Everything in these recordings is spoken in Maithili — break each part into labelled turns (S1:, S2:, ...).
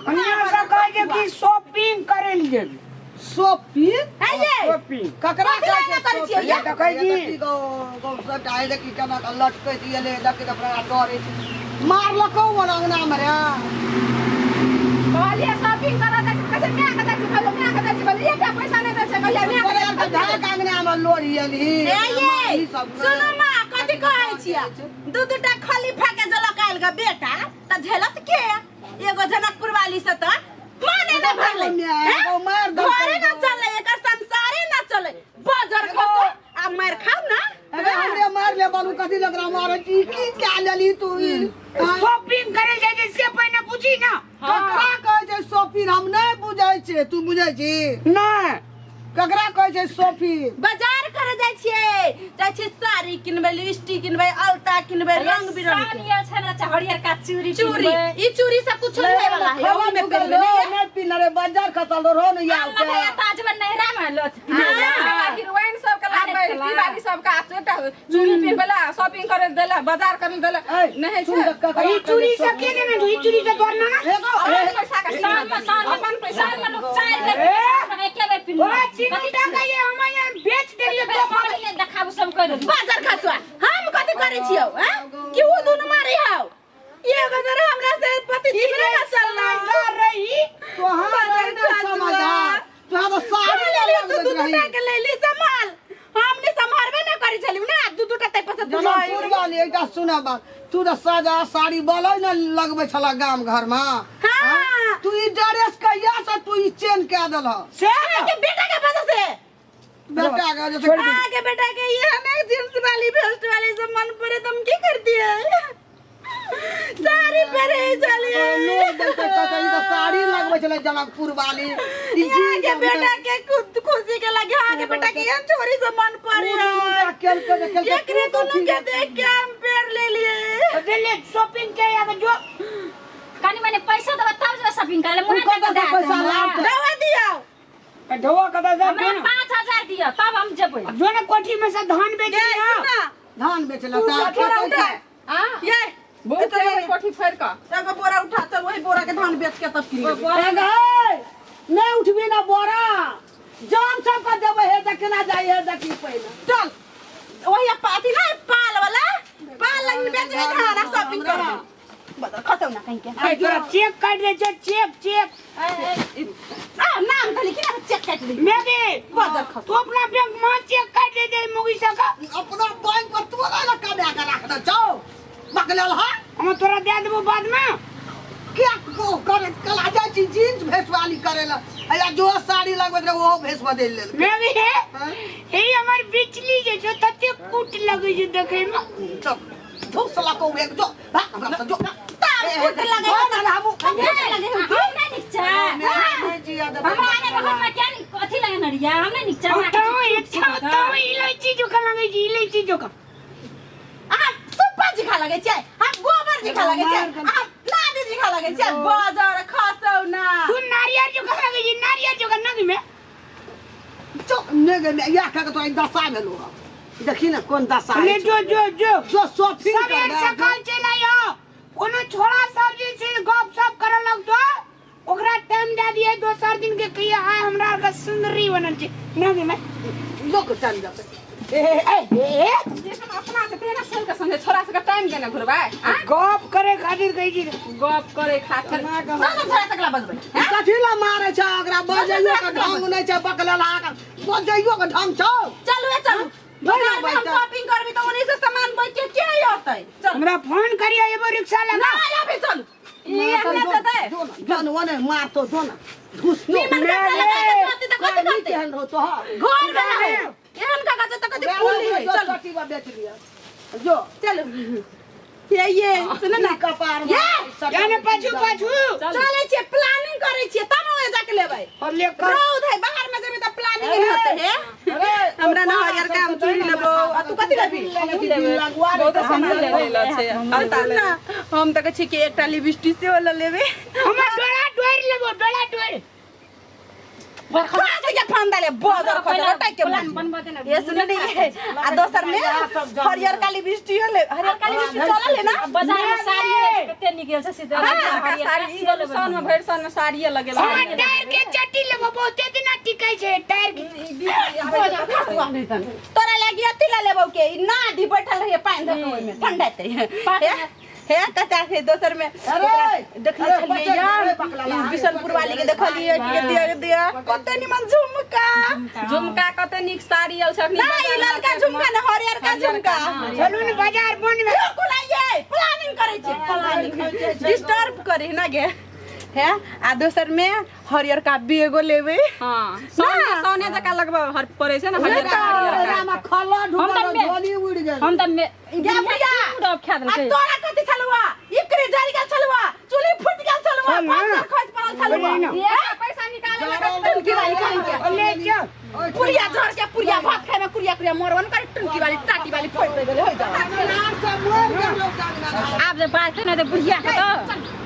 S1: कनिया से कहै छै कि शॉपिंग करे ले जेबी।
S2: शॉपिंग?
S3: है ये।
S1: शॉपिंग।
S2: ककरा
S3: कथी लए करै छियै ये?
S1: देखै छी।
S2: देखी गो गो सब डाइ देखी केना के लटकै छी एले देखी तऽ अपना डरे छी मारलकौ वाला अंगना मे रे।
S4: कहलियै शॉपिंग करऽ जाइ छी, कहै छै माय के दै छी, कहलियै माय के दै छी, कहलियै एकटा पैसा नहि दै छै, कहलियै माय के
S2: तोरा
S4: दै
S2: आरके
S4: छी।
S2: धाक अंगना मे लोढ़ी एलही।
S3: ए ये,
S2: ई सब
S3: सुनू माँ, कथी कहै छियै? दू दूटा खलीफा के जलक आयल ग बेटा, तऽ झेलत के? एगो जनकपुर वाली से तऽ माने न भरलै।
S2: माय,
S3: हैं?
S2: एगो मारि देलकै
S3: घरे न चलै, एकर संसारे न चलै। बजर खसो आ मारि खाउ ना।
S2: अरे हमरे मार ले बालू कथी लग रहा मारे छी की क्या लेली तू ई?
S1: शॉपिंग करे जाइ छै से पहिने बुझी ना।
S2: ककरा कहै छै शॉपिंग हम नहि बुझै छियै, तू बुझै छी?
S1: नहि।
S2: ककरा कहै छै शॉपिंग?
S3: बाजार करे जाइ छियै, जाइ छियै साड़ी किनबै, लिपस्टिक किनबै, अलता किनबै, रंग बिरंग के।
S5: सावन छै ने, हरियर का चूड़ी
S3: चूड़ी,
S5: किनबै।
S3: ई चूड़ी सब कुछो नहीं वाला है, ओही में पहिरबै नहीं है।
S2: नहीं पीना रे बाजार खसल रहो ने या
S5: आम लगाया ताज में नहरा में लो।
S4: हाँ, हीरोइन सबके लागबै, लड़की वाली सबके आ एकटा चूड़ी पिन्हबै शॉपिंग करे देला, बाजार करे देला, नहीं
S2: सुन
S4: छै।
S2: ककरा
S1: ई चूड़ी से के लेने जो, ई चूड़ी से तोर ना ना।
S4: अपन पैसा के
S5: साल में साल में
S4: अपन पैसा
S5: साल में लोग चार बेर एके बेर पिन्हबै।
S1: तोरा चीनी टाका ये हम यहाँ बेच देलियो तो
S5: पानी ने देखाबू सब कर देबू।
S3: बाजार खसुआ हम कथी करै छियौ हैं कि उ दुनु मारी हौ एगो दर हमरा से पति चिमरे ना चलना
S1: समझदार रही।
S2: तोहार रही ना समझदार, तोहार तो साड़ी
S3: ले लियो
S2: लगबैत
S3: दू दू
S2: रही।
S3: टा के ले ली संभाल, हम ने संभालबे ना करै छलियौ ना, दू दू टा तै पर से दुनु
S2: जनकपुर वाली एकटा सुना बात, तू तऽ साजा साड़ी बलै ने लगबै छला गाम घर में।
S3: हाँ।
S2: तू ई ड्रेस कहिया से तू ई चेंज कए देलह?
S1: से
S3: अहाँके बेटा के वजह से।
S2: बेटा के वजह से।
S3: अहाँके बेटा के ये हमें जींस वाली वेस्ट वाली सब मन पड़े तो हम की करती है, साड़ी पहने ही चलिए।
S2: लोग देखते कहते ई तऽ साड़ी लगबै छलै जनकपुर वाली। ई
S3: यहाँ के
S2: जींस
S3: बेटा के खुद खुशी के लगे, यहाँ के बेटा के हम छोरी से मन पड़े है।
S2: केलकै जे केलकै,
S3: एकरे
S2: तू
S3: दोनों के देख के हम पेड़ ले लिए।
S1: तो ले शॉपिंग के या जो
S5: कनी मनी पैसा देबा तब जेबै शॉपिंग करे ले, मुँह
S2: तू कतऽ से पैसा लाबतै?
S3: दवा दियो।
S1: ढोआ कतऽ से
S5: हमरा 5000 दिअ तब हम जेबै।
S1: जो ने कोठी में से धान बेच
S3: ये
S1: लिया।
S3: सुन ना।
S2: धान बेच लेता,
S3: तू बोरा उठा।
S4: हाँ?
S3: ये,
S4: बहुत है कोठी फेर का।
S3: एगो बोरा उठा, चल वही बोरा के धान बेच के तब किन लेबै।
S2: ए गै, नहि उठबी ना बोरा, जान सबके देबै हे देखना जाइ हे देखी पहिले।
S3: चल वही अथी ना पाल वाला, पाल लग बेचबै धान आ शॉपिंग करबै। बदल खसौ ना कहीं के।
S1: ए, तोरा चेक काट दे छै, चेक चेक।
S3: आ नाम त लिखी ना चेक काट दे।
S1: मैं भी।
S3: बदल खसौ।
S1: तू अपना बैंक में चेक काट दे दे मुगी सका।
S2: अपना बैंक पर तू ना कमा के रखने छौ। बकलेल हा?
S1: हम तोरा दे देबो बाद में।
S2: क्या को करे कल आ जाइ छी जींस भेस वाली करे ला, आ जो साड़ी लगबैत रहे ओहो भेस बदलि लेलकै।
S1: मैं भी हे।
S2: हाँ?
S1: हे हमर बिचली जे छौ तते कूट लगै छै देखै में।
S2: चल धूस लको एक जो भाग हमरा से जो।
S3: तार कूट लगै
S2: हो ना हमू।
S3: हम कूट लगै हौ की?
S5: हम नहि नीक छै।
S2: नहीं जिया देबै।
S5: हमरा आने बगल में क्या नी- अथी लगेने रहियै, हम नहि नीक छै, हमरा
S1: तो
S5: किछु
S1: अच्छा तो इलायची जोका लगै छै, इलायची जोका।
S3: अहाँ सुप्पा जी खा लगै छै, हम गोबर जी खा लगै छै, अहाँ नादी जी खा लगै छै, बजर खसौ ना।
S1: तू नारियल जोका लगै छै, नारियल जोका नग में।
S2: चो ने गे में या खा के तो दशा भेलो हँ। देखी ना कोन दशा
S1: ले
S2: है।
S1: जो जो जो
S2: जो शॉपिंग
S1: सबेर
S2: करबै।
S1: सकाल चलि आइयो, कोनो छोड़ा सब जे छै गप सप करऽ लगतो ओकरा टाइम दए दियै दोसर दिन के, कहिया आइ हमरा आर के सुंदरी बनल छै नग में।
S2: लोक टाइम देतै।
S1: ए, ए, ए, ए।
S4: जेहन अपना के तेना सोच के समझे छोरा सबके टाइम देने घुरबै, आँ?
S1: गप करे खातिर कहै छी।
S4: गप करे खातिर।
S3: सब छोरा सकला बजबै।
S2: कथी ला मारै छै ओकरा? बजैयो के ढंग नहि छै, बकलेल हा बजैयो के ढंग छौ।
S3: चलू ए चलू। बाजार में हम शॉपिंग करबी तऽ ओनी से सामान बैठ के के अतै? चल।
S1: हमरा फोन करियो एबो रिक्शा लगा।
S3: ना अभी चल। ई अखने जेतै।
S2: जो ना, जो ना, ओने मारतो, जो ना। घुस जो।
S3: निमन कपड़ा लगा के जाती तऽ कथी
S2: गर्मी
S3: करतै?
S2: केहन रहो तोहर?
S3: घर में रहै। एहन का गाछ तऽ कथी फूल है।
S2: जो
S3: चल।
S2: चटीबा बेच लिअ। जो।
S3: चलू। ये ये सुन ना।
S2: ई कपार में
S3: ये!
S2: सटल
S1: यानी पाछू पाछू।
S3: चलै छियै, प्लानिंग करै छियै तब ओए जाके लेबै।
S1: और ले कर।
S3: रौद है बाहर में जेबै तऽ प्लानिंग नहि होतै हे।
S2: अरे,
S3: हमरा ना हरियर काम चूड़ी लेबो आ तू कथी लेबी?
S4: बहुत सामान ले लै छै।
S3: आ सुन ना, हम तऽ कहै छियै कि एकटा लिपस्टिक सेहो लऽ लेबै।
S1: हमरा डोला डोरि लेबो, डोला डोरि।
S3: फांस के फांदा ले बजर खसला टाइक के
S5: प्लान बनबते ना।
S3: ये सुन नहीं आ दोसर में हरियर काली बिस्टियो ले, हरियर काली बिस्टी चलल है ना।
S5: बाजार में साड़ी कते निकल छै सीधा।
S4: हरियरका साड़ी सन में भरि सन में साड़िए लगेला।
S1: हम टायर के चट्टी लेबो, बहुते दिन टिकै छै टायर के।
S3: तोरा लागी अथी ला लेबौ के ई नादी बैठल रहिए पानि धऽ के ओहिमे ठंडा ते हे हे कता छै दोसर में।
S2: अरे
S3: देखले
S2: अरे,
S3: छलियै
S2: बचल,
S3: यार
S2: अरे, पकड़ा ला,
S3: ई बिशनपुर वाली के देखलियै कि दिया दिया कते निमन झुमका।
S4: झुमका कते नीक साड़ी आयल छै अखनी।
S3: ना ई ललका झुमका ना, हरियरका झुमका।
S1: चलू ने बाजार बन में।
S3: बिल्कुल आइए प्लानिंग करै छै, प्लानिंग डिस्टर्ब करी ना गे हे। आ दोसर में हरियरका बेगो लेबै।
S4: हां, सोने सोने जका लगबा हर पड़ै छै ने हरियरका हरियरका।
S2: रामा खला
S5: हम
S2: ढुकल
S5: तऽ मे-
S2: झोली उड़ गेल।
S5: हम त मे
S3: गे प्रिया,
S5: डब खा
S3: आ
S5: देलकै।
S3: तोरा कथी छलुआ? इकरे जरि गेल छलुआ, चुली फुटि गेल छलुआ,
S1: चल ना।
S3: पाथर खसि पड़ल छलुआ।
S1: ना।
S4: एक पैसा निकाले लगा।
S3: टुनकी वाली कहीं के
S1: ले चल।
S3: पुरिया झड़ के पुरिया भात खाए में कुरिया कुरिया मरवन करे टुनकी वाली टाटी वाली फोड़ि दे गेलै होय जा।
S2: नाम से मोर गेल लोग जानवर।
S5: आब जे बात छै ने त बुढ़िया के त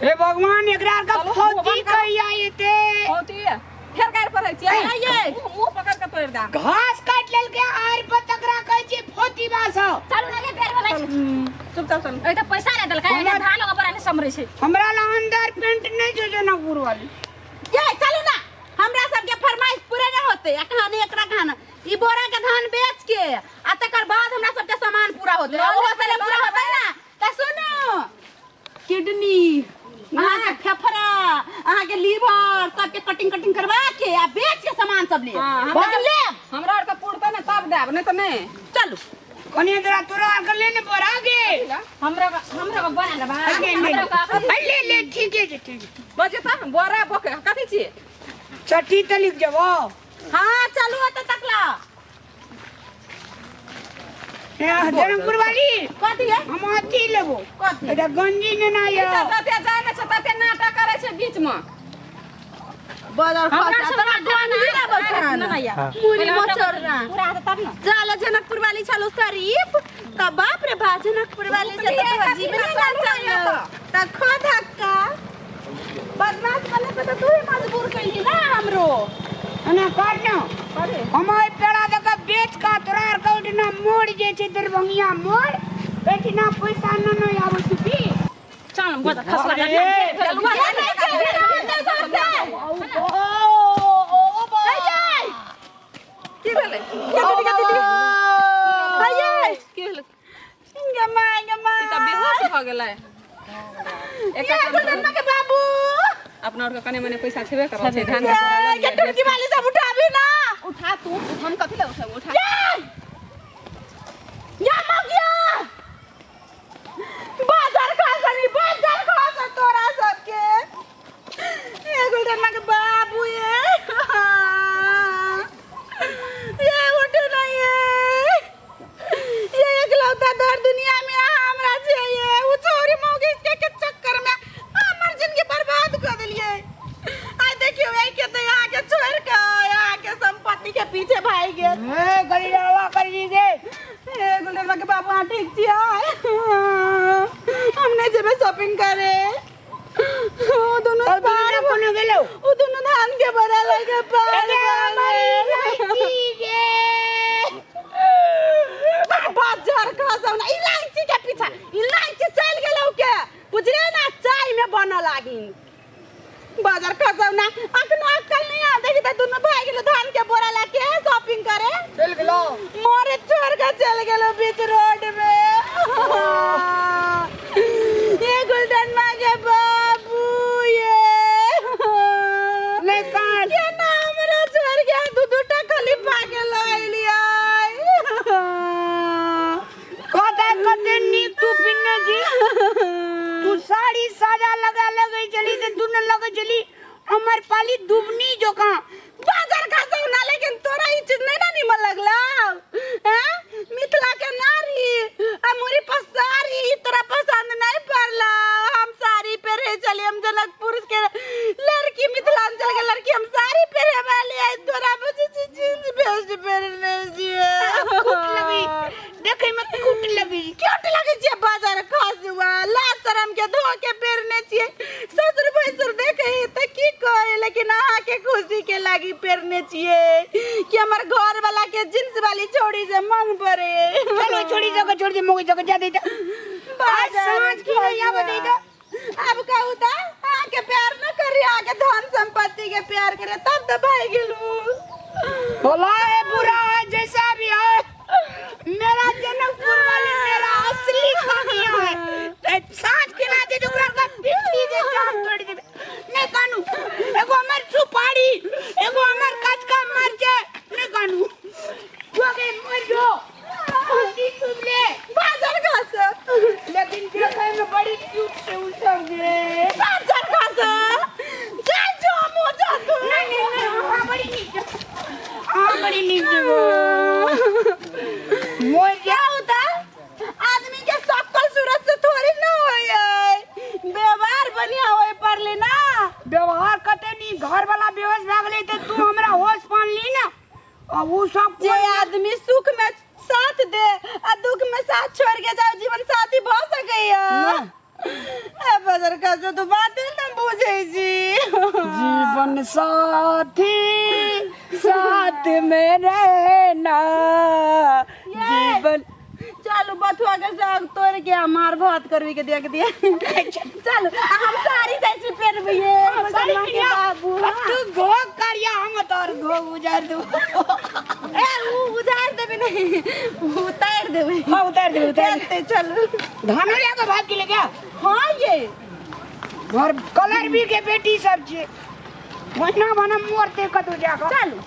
S1: हे भगवान, एकरा आर के फौजी कहिया एते?
S4: होती फेर गाड़ पड़ै छियै।
S3: आइए।
S4: मुंह पकड़ के तोड़ि दे।
S1: घास काटि लेलकै आर पर, तकरा कहै छै फौजी बास।
S5: चलू ने गे, बेर भेलै।
S4: चुपचाप चलू।
S5: ए त पैसा नै देलकै, एने धान ओकरा नै समरै छै।
S1: हमरा ला अंदर पेंट नहीं छै जनकपुर वाली।
S3: ये चलू ना, हमरा सबके फरमाइश पूरे नहीं होते। अखन एकरा खाना ई बोरा के धान बेच के आ तकर बाद हमरा सबके सामान पूरा होते, ओहो से पूरा होते ना। त सुनू, किडनी अहाँके फेफड़ा अहाँके लीवर सबके कटिंग कटिंग करवा के आ बेच के सामान सब ले।
S4: हाँ, हमरा-
S3: लेकिन लेब।
S4: हमरा आर के पुरतै ने तब देब, नहीं तऽ नहि।
S3: चलू।
S1: कनी तोरा तोरा आर के ले ने बोरा गे।
S5: हमरा हमरा के बना लेबा।
S1: ले ले ले ले, ठीके छै ठीक छै।
S4: बजे तऽ बोरा बोके कथी छियै?
S1: चट्टी त लिख जबो।
S3: हाँ चलू ओतऽ तकला।
S1: जनकपुर वाली।
S3: कथी है?
S1: हम अथी लेबो।
S3: कथी?
S1: एकटा गंजी नेना
S4: ई
S1: यऽ।
S4: तऽ जते जाय ने छै तते नाटक करै छै बीच मे।
S3: बदल
S5: हमरा
S3: खर्चा
S5: सब
S3: तोरा गंजी लेबो खाना।
S5: ना या
S3: मुरी मचोरना
S5: पूरा हाथ तब ना।
S3: चल जनकपुर वाली छलो शरीफ त बाप रे बा, जनकपुर वाली से त तोहर जीव नहीं ना चलो त खो धक्का। बदमाश बने पे त तू ही मजबूर कैली ना हमरो।
S1: एना कर न, हम एहि पेड़ा दऽ के बेच कऽ तोरा आर के ओहिठिना मोड़ जे छै दरभंगिया मोड़, ओहिठिना पैसा नेने आबै छी की?
S5: चल बजा खसला।
S1: अरे,
S3: ये नहीं खेलबे ना होतै घर से।
S4: की भेलै?
S3: के दीदी के दीदी हैये
S4: की भेलै?
S3: गे माय गे माय,
S4: ई तऽ बेहोश भऽ गेलै।
S3: ये गुलदनमा के बाबू।
S4: अपना आर के कने मने पैसा छेबे करल छै धान के बोरा लऽ
S3: ये के
S4: लिअ।
S3: टुनकी वाली सब उठाबी ना।
S4: उठा तू, हम कथी लए उठेबै? उठा।
S3: या मगिया बाजार खसनी बाजार खस तोरा सबके। ए गुलदनमा के बाबू ये ये उठे नहीं ये ये एकलौता दर दुनिया में हमरा छै ये। उ छौरी मौगी के के चक्कर में हमर जिंदगी बर्बाद कर देलिए। आइ देखियो एहि के तऽ यहाँ के छोड़ के यहाँ के संपत्ति के पीछे भागि गेल।
S1: हे गरीबवा करी गे।
S3: हे गुलदनमा के बाबू, अहाँ ठीक छियै? हम नहीं जेबै शॉपिंग करे। ओ दोनों
S1: और
S3: पार
S1: दुनिया कोनो गेलो?
S3: ओ दोनों धान के बड़ा लगे पार।
S1: अरे हमारी इलायची गे।
S3: बाजार खसौ ना इलायची के पीछा इलायची चल गेलौ के बुझले ना, चाय में बनऽ लागिन। बाजार खसौ ना अखनो अक्कल नहीं आ। देखी त दुनू भाई गेलो धान के बोरा लाके शॉपिंग करे
S2: चल गेलो।
S3: मोरे छोड़ के चल गेलो बीच रोड में। ये गुलदन के बाबू ये
S1: नहीं कान।
S3: ये ना हमरा छोड़ के दू दू टा खलीफा के लैलियै।
S1: कते कते नीक तू पिन्ने छी। तू साड़ी साजा लगा लगै छली त दुनू लगै छली अमर पाली दुबनी जोका।
S3: बाजार खसौ ना, लेकिन तोरा ई चीज नहीं ना निमन लगलौ हैं? मिथिला के नारी आ मुरी पर साड़ी ई तोरा पसंद नहीं पड़ला। हम साड़ी पहरे चली, हम जनकपुर के लड़की, मिथिलांचल के लड़की, हम साड़ी पहरे वाली है। तोरा बुझे छी जींस भेस्ट पहरने छियै।
S1: कुट लगी देखै में, कुट लगी।
S3: क्यूट लगे छियै बाजार खसुआ, लाज शरम के धो के पहरने छियै। ससुर भैंसुर देखे त की कहे, लेकिन अहाँ लागी पेरने छियै कि हमर घर वाला के जींस वाली छोड़ी से मन पड़े।
S1: चलो छोड़ी जगह छोड़ दे मोगी जगह जा दे आज साँझ की नहीं आवे दे दे।
S3: अब कहू त अहाँके प्यार न करी, अहाँके धन संपत्ति के प्यार करे तब तो भाग गेलू।
S1: बोला है बुरा है जैसा भी है, मेरा जनकपुर वाले मेरा असली कहानियां है। साँझ के ना दे ओकरा का पिट्ठी दे जान तोड़ दे। नहीं कानू एगो हमर सुपारी एगो हमर कचका मर जाए। नहीं कानू जो के मर जो हल्दी चुप ले
S3: बाजर घास,
S1: लेकिन देखे में बड़ी क्यूट से उ सब गे।
S3: बाजर घास जा जो मुँह जा तू।
S1: नहीं नहीं नहीं, हाँ बड़ी नीक, हाँ बड़ी नीक मोर जा।
S3: क्या होता आदमी के सकल सूरत से थोड़ी ना होय, व्यवहार बढ़िया होय पड़ले ना।
S1: व्यवहार कते नी घर वाला बेहोश भए गेलै तऽ तू हमरा होश पान ली ना। आ उ सब
S3: जे आदमी सुख में साथ दे आ दुख में साथ छोड़ के जाओ जीवन साथी भ सकैया। ए बजर का जो तू बात न बुझै छी।
S1: जीवन साथी साथ में रहना जीवन।
S3: चलू बथुआ के साग तोड़ के आ मार भात करबी के देख दिए। चलू हम साड़ी जाइ छी पेरबिए
S1: साड़ी
S3: के बाबू।
S1: तू घो करिया हम तोर घो उजार दू।
S3: ए उ उजार देबे नहीं, उतार देबे।
S1: हां उतार दे उतार
S3: चलते चलू।
S1: धानो ले के भाग के ले क्या?
S3: हां ये
S1: घर कलर भी के बेटी सब छे महीना बना मोरते कतौ जाके।
S3: चलू।